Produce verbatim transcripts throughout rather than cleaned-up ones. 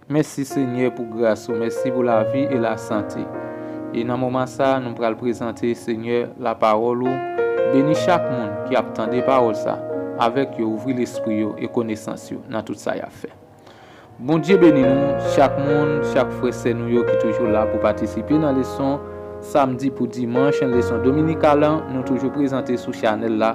Mèsi, Senyè, pou gras ou. Mèsi pou lavi e lasante. E nan moman sa a, nou pral prezante, Senyè, lapawòl ou. Beni chak moun ki ap tande pawòl sa a. Avèk yo, ouvri lespri yo e konesans yo nan tout sa y ap fè. Bondye beni nou, chak moun, chak frè sè nou yo ki toujou la pou patisipe nan leson samdi pou dimanch, leson dominikal la, nou toujou prezante sou chanèl la.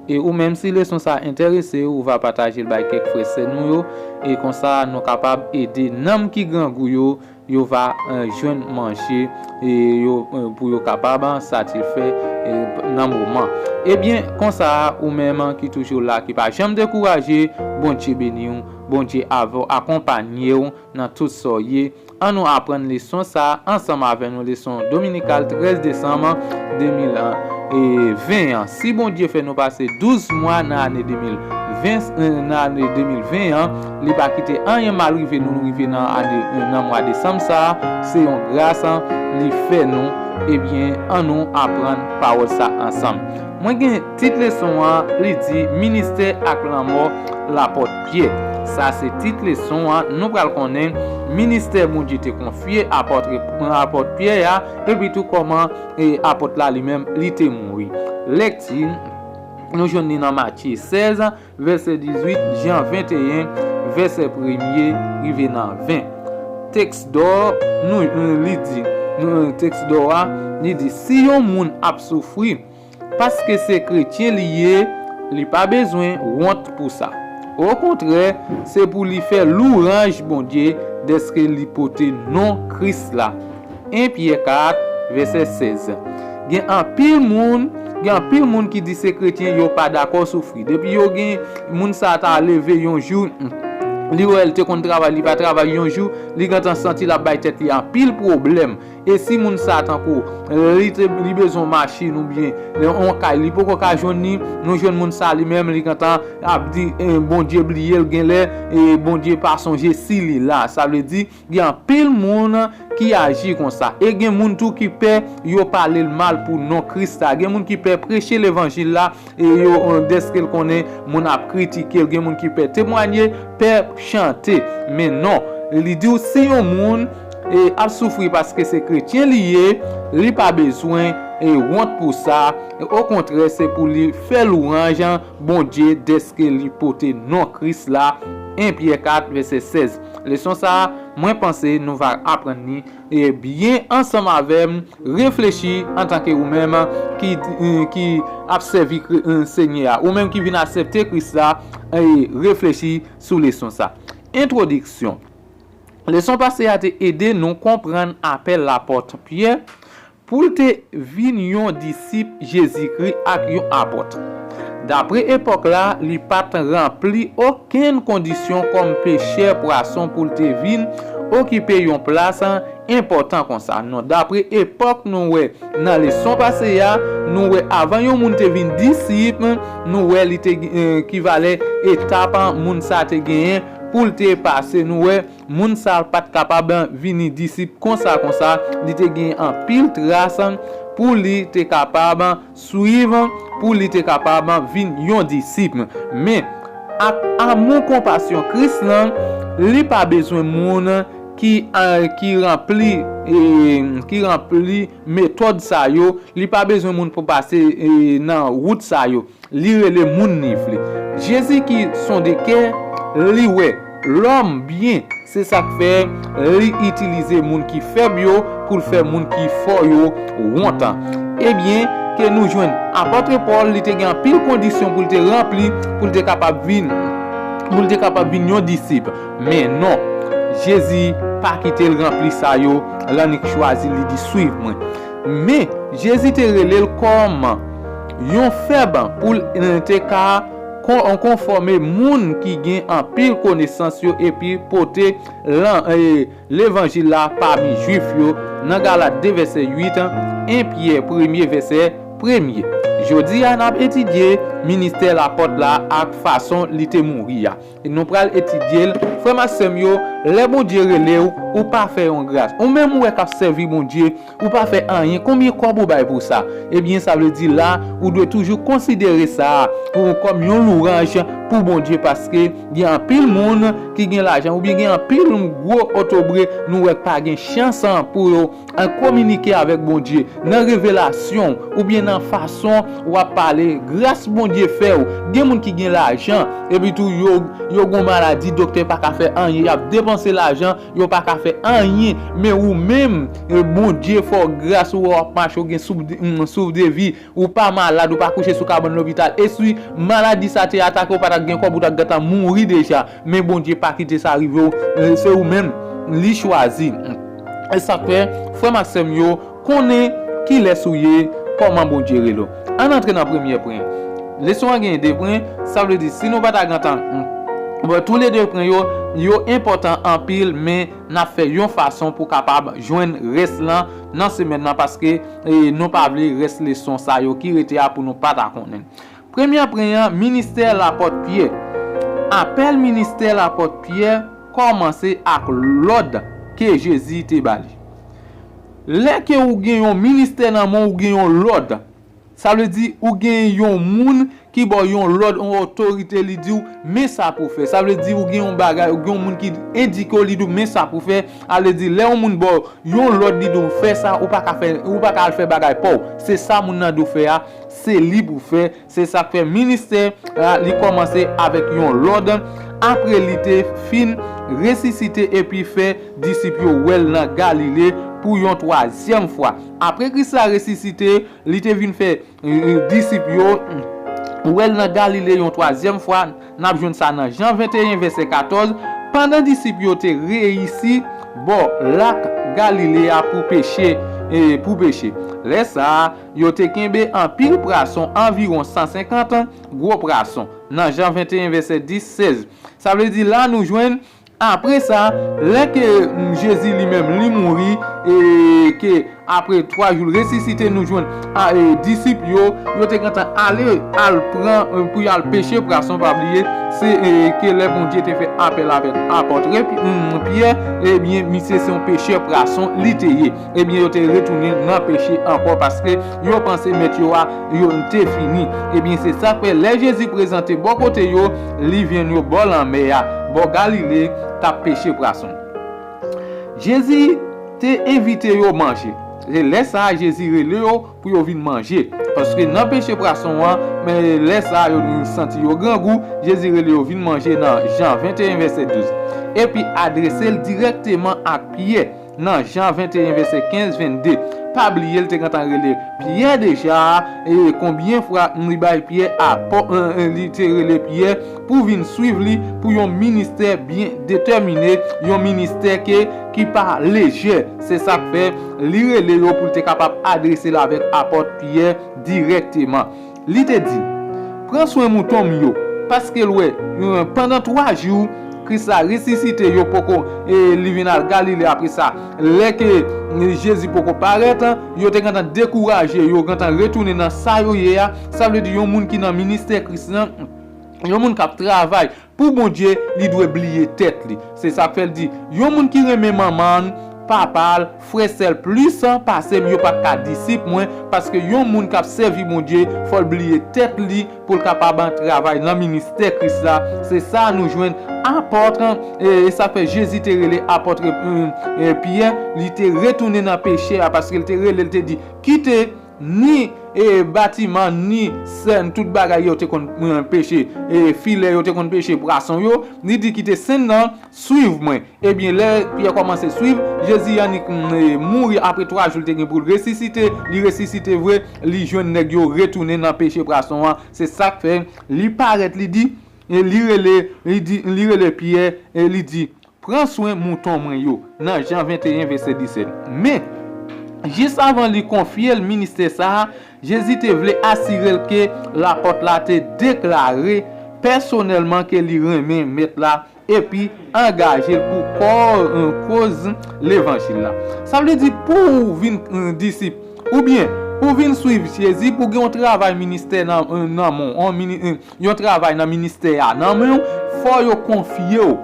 E ou menm, si leson sa enterese w, ou va pataje l bay kèk frè sè nou yo, e konsa nou kapab ede nanm ki grangou yo, yo va eh, jwenn manje e yo eh, pou yo kapab eh, satisfè eh, nan moman. Ebyen, konsa, ou menm ki toujou la, ki pa janm dekouraje, Bondye beni w, Bondye avè w, akonpanye w nan tout sa w ye. An nou aprann leson sa a ansanm avè nou, leson dominikal trèz desanm de mil ven an. Si Bondye fè nou pase douz mwa nan ane de mil ven, eh, nan ane de mil ven an, li pa kite anyen mal rive nou, nou rive nan ane, eh, nan mwa desanm sa a, se yon gras, eh, li fè nou. Ebyen, an nou aprann pawòl sa ansanm. Mwen gen tit leson an, li di Ministè ak lanmò lapòt Pyè. Sa se tit leson an, nou pral konnen ministè Bondye te konfye apòt, apòt Pyè a, epi tou kòman e apòt la li menm li te mouri. Lekti, nou jwenn li nan Matye sèz, vèsè dizuit, Jan venteyen, vèsè premye rive nan ven. Tèks dò, nou, nou, li di, nou, tèks dò a, li di, si yon moun ap soufri, paske se kretyen li ye, li pa bezwen wont pou sa. Okontrè, se pou li fè louwanj Bondye dèske li pote non Kris la. En Pyè kat, vèsè sèz. Gen anpil moun, gen anpil moun ki di se kretyen, yo pa dakò soufri. Depi yo gen moun sa ta leve yon jou, li wè l te konn travay, li pa travay yon jou, li gentan santi l ap bay tèt li anpil pwoblèm. E si moun sa tankou li te, li bezwen machin oubyen yon kay, li poko ka jwenn li, nou jwenn moun sa li menm, li gentan ap di, eh, Bondye bliye l genlè, e Bondye pa sonje si li la. Sa vle di, gen anpil moun ki aji konsa. E gen moun tou ki pè yo pale l mal pou non Kris la. Gen moun ki pè preche levanjil la, e yo, eh, dèske l konnen moun ap kritike l. Gen moun ki pè temwanye, pè chante. Men non, li di w si yon moun, eh, ap soufri paske se kretyen li ye, li pa bezwen, eh, wont pou sa. Okontrè, se pou li fè louwanj Bondye dèske li pote non Kris la. En Pyè kat, vèsè sèz. Leson sa a, mwen panse nou va aprann li, e byen ansanm avè m, reflechi antanke ou menm ki, eh, ki ap sèvi Kri-, eh, Senyè a, ou menm ki vin aksepte Kris la, e reflechi sou leson sa. Entwodiksyon. Leson pase a te ede nou konprann apèl lapòt Pyè pou l te vin yon disip Jezikri ak yon apòt. Dapre epòk la, li pa t ranpli okenn kondisyon kòm pechè pwason pou l te vin okipe yon plas enpòtan konsa. Non, dapre epòk nou wè nan leson pase a, nou wè avan yon moun te vin disip, nou wè li te, eh, ki valè etap moun sa te genyen pou l te pase. Nou wè moun sa pa t kapab vini disip konsa konsa, li te gen anpil tras pou li te kapab swiv, pou li te kapab vin yon disip. Men, ak amou konpasyon Kris lan, li pa bezwen moun ki, eh, ki ranpli, eh, ki ranpli metòd sa yo, li pa bezwen moun pou pase, eh, nan wout sa yo. Li rele moun li vle. Jezi ki sonde kè, li wè lòm byen. Se sa k fè li itilize moun ki fèb yo pou l fè moun ki fò yo wont. Ebyen, ke nou jwenn apòt Pòl, li te gen anpil kondisyon pou l te ranpli, pou l te kapab vin, pou l te kapab vin yon disip. Men non, Jezi pa kite l ranpli sa yo, lè li chwazi li di, "Swiv mwen." Men, Jezi te rele l kòm yon fèb pou l te ka kon-, konfòme moun ki gen anpil konesans yo epi pote lan-, e, levanjil la pami Jwif yo nan Galat de vèsè uit, en Pyè premye vèsè premye. Jodi a, n ap etidye ministè lapòt la ak fason li te mouri a. E nou pral etidye l. Frè m ak sè m yo, lè Bondye rele w, ou pa fè yon gras. Ou menm ou wè k ap sèvi Bondye, ou pa fè anyen. Konbyen kòb ou bay pou sa? Ebyen, sa vle di la, ou dwe toujou konsidere sa a pou, kòm yon louwanj pou Bondye, paske gen anpil moun ki gen lajan, oubyen gen anpil gwo otobre nou wè k pa gen chans pou yo an kominike avèk Bondye nan revelasyon oubyen nan fason w ap pale. Gras Bondye fè w. Gen moun ki gen lajan, epi tou yo, yo gon maladi, doktè pa ka fè anyen, y ap depanse lajan, yo pa ka fè anyen. Men ou menm, e, Bondye fè w gras, ou wè w ap mache, ou gen souf de, mm, souf de vi, ou pa malad, ou pa kouche sou kabann lopital. E si maladi sa te atake w, ou pa t ap gen kòb, ou t ap gentan mouri deja. Men Bondye pa kite sa rive w. E, se ou menm li chwazi. E sa k fè, frè m ak sè m yo, konnen kilès ou ye, kòman Bondye rele w. Ann antre nan premye pwen. Leson an gen de pwen, sa vle di, si nou pa ta gentan, bon, toulede pwen yo, yo enpòtan anpil, men n ap fè yon fason pou kapab jwenn rès lan nan semèn nan, paske, e, nou pa vle rès leson sa yo ki rete a pou nou pa ta konnen. Premye pwen an, ministè lapòt Pyè. Apèl ministè lapòt Pyè kòmanse ak lòd ke Jezi te ba li. Lè ke ou gen yon ministè nan men w, ou gen yon lòd, sa vle di ou gen yon moun ki ba w yon lòd, yon otorite, li di w, men sa pou w fè. Sa vle di ou gen yon bagay, ou gen yon moun ki endike w, li di w, men sa pou w fè. Sa vle di lè yon moun ba w yon lòd, li di w fè sa, ou pa ka fè, ou pa ka al fè bagay pa w. Se sa moun nan di w fè a, se li pou w fè. Se sa k fè ministè a, li kòmanse avèk yon lòd. Apre li te fin resisite epi fè disip yo wè l nan Galile pou yon twazyèm fwa. Apre Kris la resisite, li te vin fè, e, e, disip yo wè l nan Galile yon twazyèm fwa. N ap jwenn sa nan Jan venteyen, vèsè katòz. Pandan disip yo te reyisi bò lak Galile a pou peche, e, pou peche. Lè sa a, yo te kenbe anpil prason, anviwon san senkant gwo prason, nan Jan venteyen, vèsè dis, sèz. Sa vle di la nou jwenn, apre sa, lè ke, mm, Jezi li menm li mouri, e ke apre twa jou l resisite, nou jwenn a, e, disip yo, yo te gentan ale, al pran, e, pou y al peche prason, pa bliye, se, e, ke lè Bondye te fè apèl avèk apòt, e, pi, mm, Pyè, ebyen, misye se yon pechè prason li te ye. Ebyen, yo te retounen nan peche ankò, paske yo panse mèt yo a, yo te fini. Ebyen, se sa k fè lè Jezi prezante bò kote yo, li jwenn yo bò lanmè a, bò Galile, k ap peche prason. Jezi te envite yo manje. Se lè sa a, Jezi rele yo pou yo vin manje. Paske nan peche prason an, men lè sa a, yo santi yo grangou, Jezi rele yo vin manje nan Jan venteyen, vèsè douz. Epi adrese l dirèkteman ak Pyè. Nan Jan venteyen, vèsè kenz, vennde. Pa bliye, l te gentan rele Pyè deja, e konbyen fwa li bay Pyè apò, e, e, li te rele Pyè pou vin swiv li pou yon ministè byen detèmine, yon ministè ke, ki pa lejè. Se sa k fè li rele yo pou l te kapab adrese l avèk apòt Pyè dirèkteman. Li te di, pran swen mouton m yo, paske l wè, e, pandan twa jou, Kris la resisite, yo poko, e, li vin al Galile apre sa. Lè ke, e, Jezi poko parèt, yo te gentan dekouraje, yo gentan retounen nan sa yo ye a. Sa vle di yon moun ki nan ministè Kris lan, yon moun k ap travay pou Bondye, li dwe bliye tèt li. Se sa k fè l di, yon moun ki renmen manman l, papa l, frè, sè l plis pase m, yo pa t ka disip mwen, paske yon moun k ap sèvi Bondye, fò l bliye tèt li pou l kapab travay nan ministè Kris la. Se sa nou jwenn apòt, e, e sa fè Jezi te rele apòt, e, e, Pyè, li te retounen nan peche a, paske l te rele, l te di, kite ni, e, batiman, ni sèn, tout bagay yo te konn, e, peche, e, filè yo te konn peche pwason yo, li di, kite sèn nan, swiv mwen. Ebyen, lè Pyè kòmanse swiv, Jezi annik, mm, e, mouri, apre twa jou, li te gen pou l resisite, li resisite vre, li jwenn nèg yo retounen nan peche pwason an. Se sa k fè, li parèt, li di, e li rele, li di, li rele Pyè, e li di, pran swen mouton mwen yo, nan Jan venteyen, vèsè disèt. Men, jis avan li konfye l ministè sa a, Jezi te vle asire l ke lapòt la te deklare pèsonèlman ke li renmen mèt la epi angaje l pou kò, e, koz levanjil la. Sa vle di pou w vin, e, disip, oubyen Pou vin swiv Jezi, pou gen yon travay ministè nan, nan men w, yon mini-, yon travay nan ministè a nan men w, fò yo konfye w.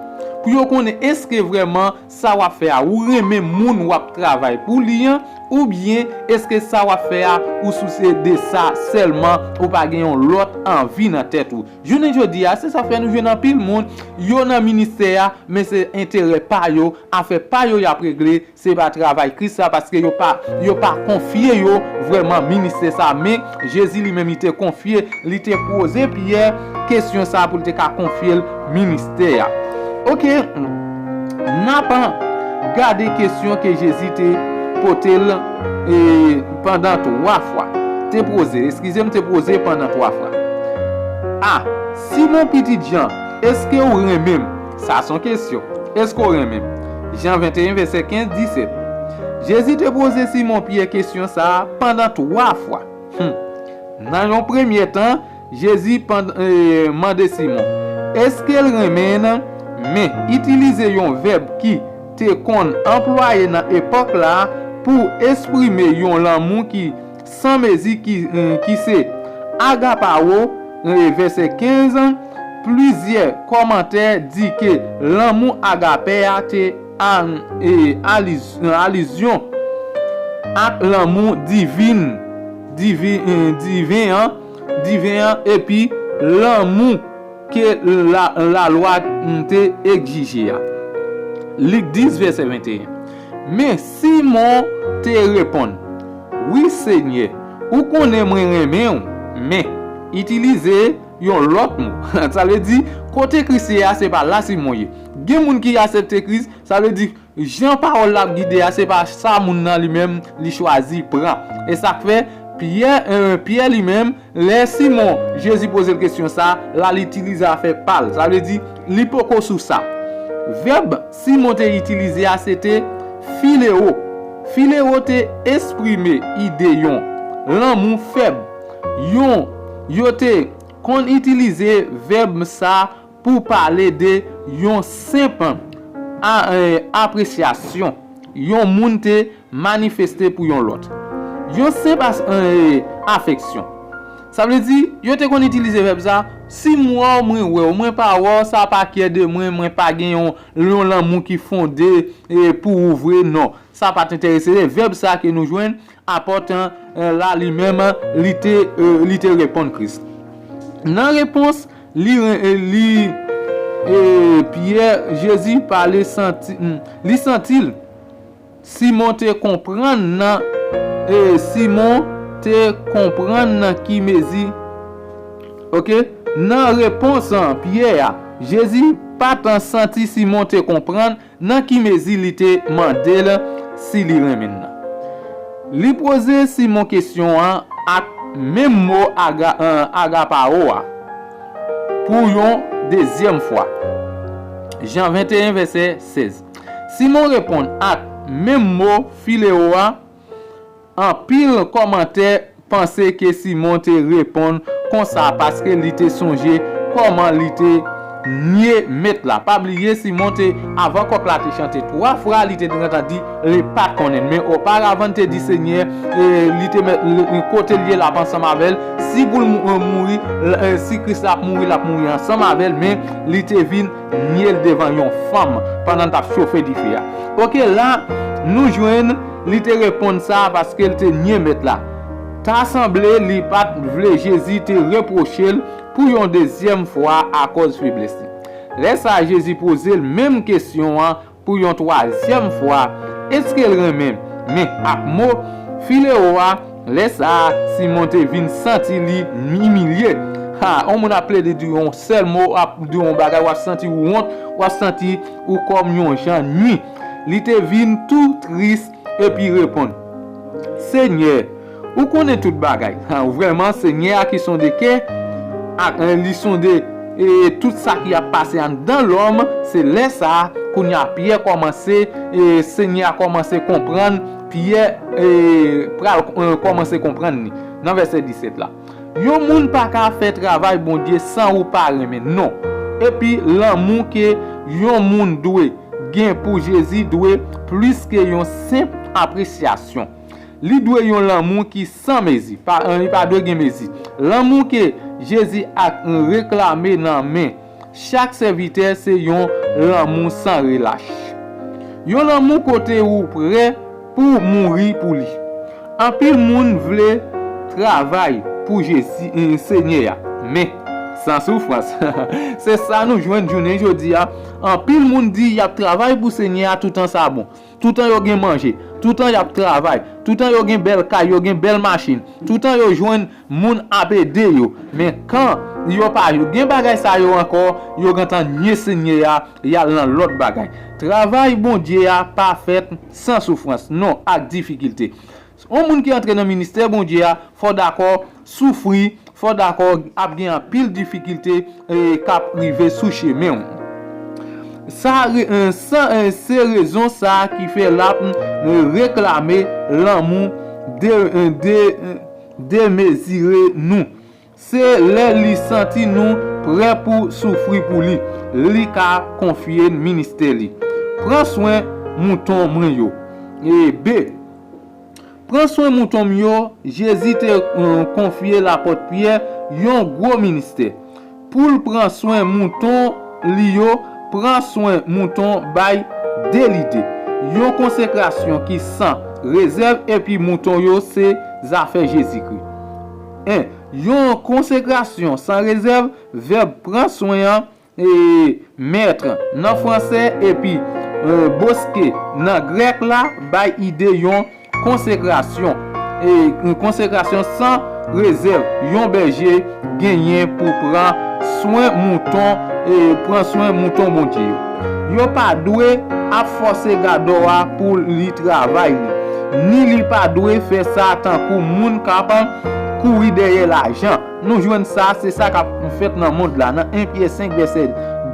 Pou yo konnen èske vrèman sa w ap fè a, ou renmen moun w ap travay pou li an, oubyen èske sa w ap fè a, ou souse de sa sèlman, ou pa gen yon lòt anvi nan tèt ou. Jounen jodi a, se sa k fè nou jwenn anpil moun, yo nan ministè a, men se enterè pa yo, afè pa yo y ap regle, se pa travay Kris la, paske yo pa, yo pa konfye yo vrèman ministè sa. Men Jezi li menm, li te konfye, li te poze Pyè kesyon sa pou l te ka konfye l ministè a. Oke, n ap gade kesyon ke Jezi te pote l, e, pandan twa fwa. Te poze, eskize m, te poze pandan twa fwa. A, Simon pitit Jan, èske w renmen m? Sa se yon kesyon. Èske w renmen m? Jan venteyen, vèsè kenz, disèt. Jezi te poze Simon Pyè kesyon sa a pandan twa fwa. Hmm. Nan yon premye tan, Jezi pand-, e, mande Simon, èske l renmen l? Men, itilize yon vèb ki te konn anplwaye nan epòk la pou eksprime yon lanmou ki san mezi ki, e, ki se agapao, e, vèsè kenz, plizyè kòmantè di ke lanmou agape a te a, e, aliz-, alizyon ak lanmou divin, divi-, e, diven an, diven an, epi lanmou ke la, lalwa te egzije a. Lik dis, vèsè venteyen. Men Simon te reponn, wi, Senyè, ou konnen mwen renmen w, men, itilize yon lòt mo. Sa vle di, kote Kris ye a, se pa la Simon ye. Gen moun ki aksepte Kris, sa vle di, jan pawòl la ap gide a, se pa sa moun nan li menm li chwazi pran. E sa k fè, Pyè, e, Pyè li menm, lè Simon, Jezi poze l kesyon sa, la l itilize afè pa l. Sa vle di, li poko sou sa. Vèb Simon te itilize a, se te fileo. Fileo te eksprime ide yon lanmou fèb. Yon, yo te konn itilize vèb sa pou pale de yon senp a, e, apresyasyon yon moun te manifeste pou yon lòt. Yon senp as-, e, afeksyon. Sa vle di, yo te konn itilize vèb sa, si m wè w, mwen wè w, mwen pa wè w, sa pa kyè de mwen, mwen pa gen yon, yon lanmou ki fonde, e, pou ou vre, non. Sa pa t enterese. Vèb sa ke nou jwenn, apòt, e, la li menm, li te, e, li te reponn Kris. Nan repons, li, e, li, e, Pyè, Jezi pale santi, hmm, li santi l. Simon te konprann nan, e, Simon te konprann nan ki mezi, oke, nan repons an Pyè a, Jezi pa t santi Simon te konprann nan ki mezi li te mande l si li renmen l nan. Li poze Simon kesyon an ak menm mo aga-, e, agapao a pou yon dezyèm fwa. Jan venteyen, vèsè sèz. Simon reponn ak menm mo fileo a. Anpil kòmantè panse ke Simon te reponn konsa paske li te sonje kòman li te nye Mèt la. Pa bliye, Simon te, avan kòk la te chante twa fwa, li te gentan di li pa t konnen l. Men oparavan, li te di Senyè, e, li te mèt, li, kote l ye, l ap ansanm avè l. Si pou l mou-, e, mouri, l, e, si Kris la ap mouri, l ap mouri ansanm avè l, men li te vin nye l devan yon fanm pandan l t ap chofe dife a. Oke, la, nou jwenn li te reponn sa paske l te nye Mèt la. Ta sanble li pa t vle Jezi te repwoche l pou yon dezyèm fwa akòz feblès li. Lè sa a, Jezi poze l menm kesyon an pou yon twazyèm fwa, èske l renmen m? Men ak mo fileo a, lè sa a, Simon te vin santi li imilye. Ha, yon moun ap plede di yon sèl mo, ap di yon bagay, w ap santi w wont, w ap santi ou kòm yon jan nwi. Li te vin tou tris epi reponn, Senyè, ou konnen tout bagay. Ha, vrèman, Senyè a ki sonde kè, ak, e, li sonde, e, tout sa ki ap pase anndan lòm, se lè sa a, kounye a, Pyè kòmanse, e, Senyè a kòmanse konprann, Pyè, e, pral, e, kòmanse konprann li. Nan vèsè disèt la. Yon moun pa ka fè travay Bondye san ou pa renmen, non. Epi lanmou ke yon moun dwe gen pou Jezi dwe plis ke yon senp apresyasyon. Li dwe yon lanmou ki san mezi, pa, li pa dwe gen mezi. Lanmou ke Jezi ap reklame nan men chak sèvitè se yon lanmou san relach. Yon lanmou kote ou prè pou mouri pou li. Anpil moun vle travay pou Jezi, eh, Senyè a, men san soufrans. Se sa nou jwenn jounen jodi a. Anpil moun di y ap travay pou Senyè a toutan sa bon. Toutan yo gen manje, toutan y ap travay, toutan yo gen bèl kay, yo gen bèl machin, toutan yo jwenn moun ap ede yo. Men kan yo pa gen bagay sa yo ankò, yo gentan nye Senyè a, y al nan lòt bagay. Travay Bondye a pa fèt san soufrans, non, ak difikilte. Yon moun ki antre nan ministè Bondye a, fò dakò soufri, fò dakò ap gen anpil difikilte, eh, k ap rive sou chemen w. Sa re-, eh, sa, eh, se rezon sa a ki fè l ap, eh, reklame lanmou de, eh, de, eh, demezire nou. Se lè li santi nou prè pou soufri pou li, li ka konfye n ministè li. Pran swen mouton mwen yo. E B. Pran swen mouton m yo, Jezi te, eh, konfye lapòt Pyè yon gwo ministè. Pou l pran swen mouton li yo, pran swen mouton bay de lide. Yon konsekrasyon ki san rezèv epi mouton yo se zafè Jezikri. En, yon konsekrasyon san rezèv, vèb pran swen an, e, mettre nan fransè epi, e, bosquet nan grèk la bay ide yon konsekrasyon, e, yon konsekrasyon san rezèv yon bèje genyen pou pran swen mouton, e, pran swen mouton Bondye yo. Yo pa dwe ap fòse gadò a pou li travay li, ni li pa dwe fè sa tankou moun k ap kouri dèyè lajan. Nou jwenn sa, se sa k ap fèt nan mond la, nan en Pyè senk vèsè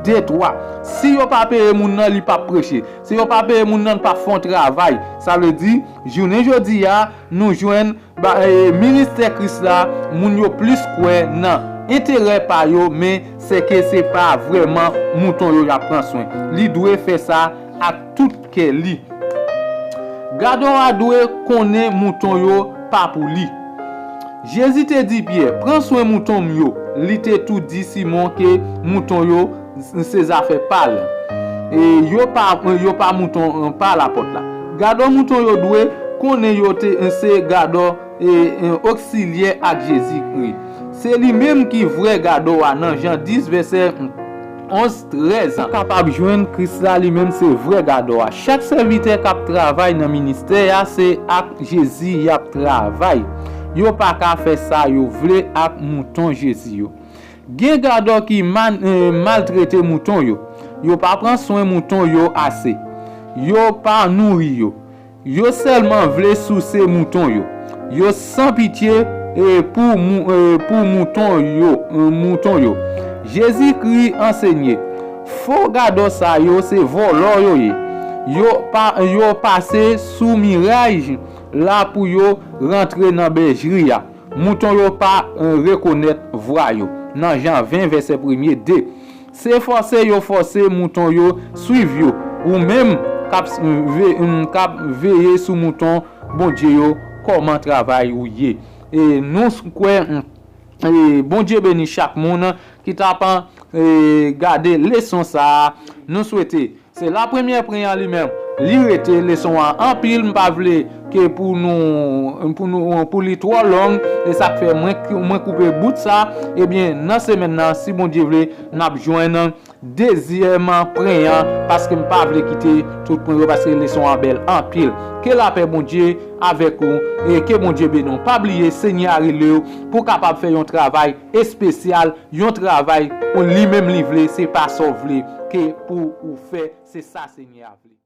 de, twa. Si yo pa peye moun nan, li p ap preche. Si yo pa peye moun nan, l p ap fè yon travay. Sa vle di, jounen jodi a, nou jwenn ba, e, ministè Kris la, moun yo plis kwè nan enterè pa yo, men se ke se pa vrèman mouton yo y ap pran swen. Li dwe fè sa ak tout kè li. Gadò a dwe konnen mouton yo pa pou li. Jezi te di Pyè, pran swen mouton m yo. Li te tou di Simon ke mouton yo se zafè pa l. E yo pa, yo pa mouton pa lapòt la. Gadò mouton yo dwe konnen yo te se gadò, e, e, oksilyè ak Jezikri. Se li menm ki vrè gadò a nan Jan dis vèsè onz, trèz an. Kapab jwenn Kris la li menm se vrè gadò a. Chak sèvitè k ap travay nan ministè a se ak Jezi y ap travay. Yo pa ka fè sa yo vle ak mouton Jezi yo. Gen gadò ki man-, eh, maltrete mouton yo. Yo pa pran swen mouton yo ase. Yo pa nouri yo. Yo sèlman vle souse mouton yo. Yo san pitye, eh, pou mou-, eh, pou mouton yo, eh, mouton yo. Jezikri ansenye, fo gadò sa yo se vòlò yo ye. Yo pa, yo pase sou miray la pou yo rantre nan bèjri a. Mouton yo pa, eh, rekonèt vwa yo. Nan Jan ven, vèsè premye, de. Se fòse yo fòse mouton yo swiv yo. Ou menm k ap s-, ve-, m, k ap veye sou mouton Bondye yo, kòman travay ou ye? E nou s-, kwè, m, e Bondye beni chak moun ki t ap, e, gade leson sa a. Nou swete se la premyè pwen an li menm, li rete leson an anpil, m pa vle ke pou nou, pou nou, pou li twò long, e sa k fè mwen, mwen koupe bout sa. Ebyen, nan semèn nan, si Bondye vle, n ap jwenn dezyèm pwen an, paske m pa vle kite tout pwen yo, paske leson an bèl anpil. Ke lapè Bondye avèk ou, e ke Bondye beni w. Pa bliye, Senyè a rele w pou w kapab fè yon travay espesyal, yon travay ou li menm li vle, se pa sa w vle ke pou ou fè, se sa Senyè a vle.